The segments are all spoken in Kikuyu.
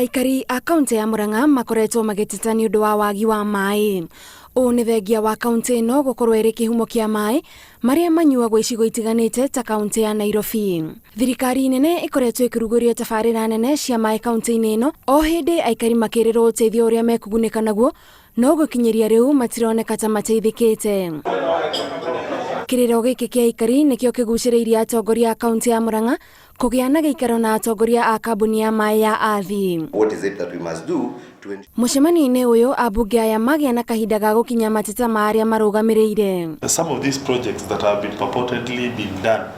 Aikari a kaunti ya Murang'a makoretwo magĩteta nĩ ũndũ wa wagi wa maĩ. Ũũ nĩ thengia wa kaunti ĩno gũkorwo ĩrĩ kĩhumo kĩa maĩ marĩa manyuagwo icigo itiganĩte ta kaunti ya Nairobi. Thirikari nene ĩkoretwo ĩkĩrugũria tabarĩra nene cia maĩ kaunti-inĩ ĩno o hĩndĩ aikari makĩrĩrwo ũteithio ũrĩa mekũgunĩka naguo no gũkinyĩria rĩu matironeka ta mateithĩkĩte. Kĩrĩro gĩkĩ kĩa aikari nĩkĩo kĩgucĩrĩirie atongoria a kaunti ya Murang'a kũgĩa na gĩikaro na atongoria a kambuni ya maĩ ya Athi. What is it that we must do to ensure Mũcemanio-inĩ ũyũ ambunge aya magĩa na kahinda ga gũkinya mateta ma arĩa marũgamĩrĩire. Some of these projects that have been purportedly been done,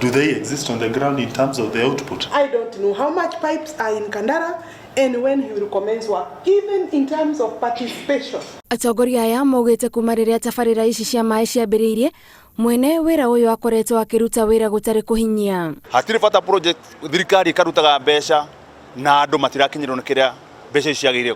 do they exist on the ground in terms of the output? I don't know how much pipes are in Kandara and when he will commence work, even in terms of participation. Atongoria aya maugĩte kuma rĩrĩa tabarĩra ici cia maĩ ciambĩrĩirie mwene wĩra ũyũ akoretwo akĩruta wĩra gũtarĩ kũhinyia. Hatirĩ bata project thirikari ĩkarutaga mbeca na andũ matirakinyĩrwo nĩ kĩrĩa mbeca ici ciagĩrĩire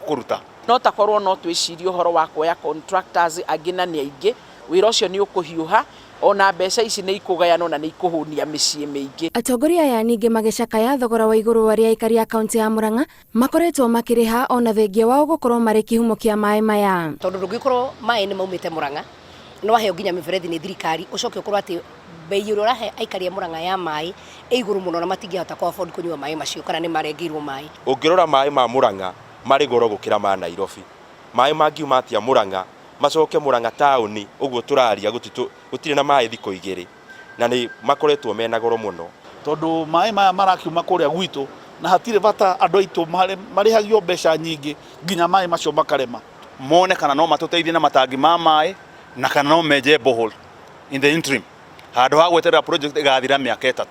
kũruta. No takorwo no twĩcirie ũhoro wa kuoya contractors angĩ na nĩ aingĩ, wĩra ũcio nĩ ũkũhiũha ona mbeca ici nĩ ikũgayanwo na nĩ ikũhũnia mĩciĩ mĩingĩ. Atongoria aya ningĩ magĩcakaya thogora wa igũrũ arĩa aikari a kaunti ya Murang'a makoretwo makĩrĩha ona thengia wao gũkorwo marĩ kĩhumo kĩa maĩ maya. Tondũ ndũngĩkorwo maĩ nĩ maumĩte Murang'a no waheo nginya mĩberethi nĩ thirikari ũcoke ũkorwo atĩ bei ĩrĩa ũrahe aikari a Murang'a ya maĩ ĩ igũrũ mũno na matingĩhota kũ afford kũnyua maĩ macio kana nĩ marengeirwo maĩ. Ũngĩrora maĩ ma Murang'a marĩ goro gũkĩra ma Nairobi. Maĩ mangiuma atĩa Murang'a macoke Murang'a taũni ũguo tũraria gũtirĩ na maĩ thikũ igĩrĩ na nĩ makoretwo mena goro mũno. Tondũ maĩ maya marakiuma kũrĩa gwitũ na hatirĩ bata andũ aitũ marĩhagio mbeca nyingĩ nginya maĩ macio makarema. Mone kana no matũteithie na matangi ma maĩ na kana no menje borehole in the interim handũ ha gweterera project ĩgathira mĩaka 3.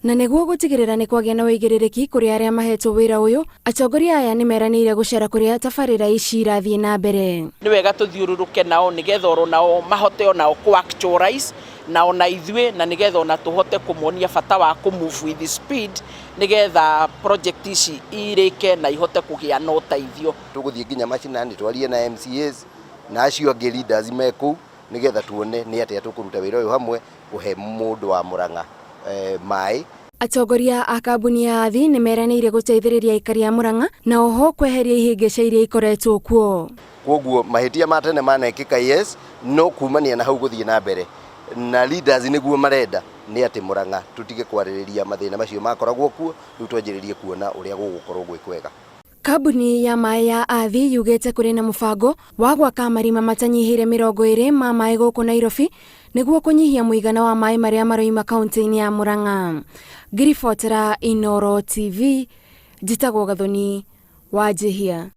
Na nĩguo gũtigĩrĩra nĩ kwagĩa na ũigĩrĩrĩki kũrĩ arĩa mahetwo wĩra ũyũ, atongoria aya nĩ meranĩire gũcera kũrĩa tabarĩra ici irathiĩ na mbere. Nĩ wega tũthiũrũrũke nao nĩgetha oro nao mahote onao kũ actualize na ona ithuĩ, na nĩgetha ona tũhote kũmonia bata wa kũ move with speed nĩgetha project ici irĩke na ihote kũgĩa na ũteithio. Tũgũthiĩ nginya macinani twarie na MCAs na acio angĩ leaders me kũu nĩgetha tuone nĩ atĩa tũkũruta wĩra ũyũ hamwe kũhe mũndũ wa Murang'a maĩ. Atongoria a kambuni ya Athi nĩ meranĩire gũteithĩrĩria aikari a Murang'a na oho kweheria ihĩngĩca iria ikoretwo kuo. Koguo mahĩtia ma tene manekĩka, yes, no kumania na hau gũthiĩ na mbere na leaders nĩguo marenda nĩ atĩ Murang'a tũtige kwarĩrĩria mathĩna macio makoragwo kuo, rĩu twanjĩrĩrie kuona ũrĩa gũgũkorwo gwĩ kwega. Kambuni ya maĩ ya Athi yugĩte kũrĩ na mũbango wa gwaka marima matanyihĩire 20 ma maĩ gũkũ Nairobi nĩguo kũnyihia mũigana wa maĩ marĩa maroima kaunti-inĩ ya Murang'a. Ngiribotera Inooro TV, njĩtagwo Gathoni Wanjihia.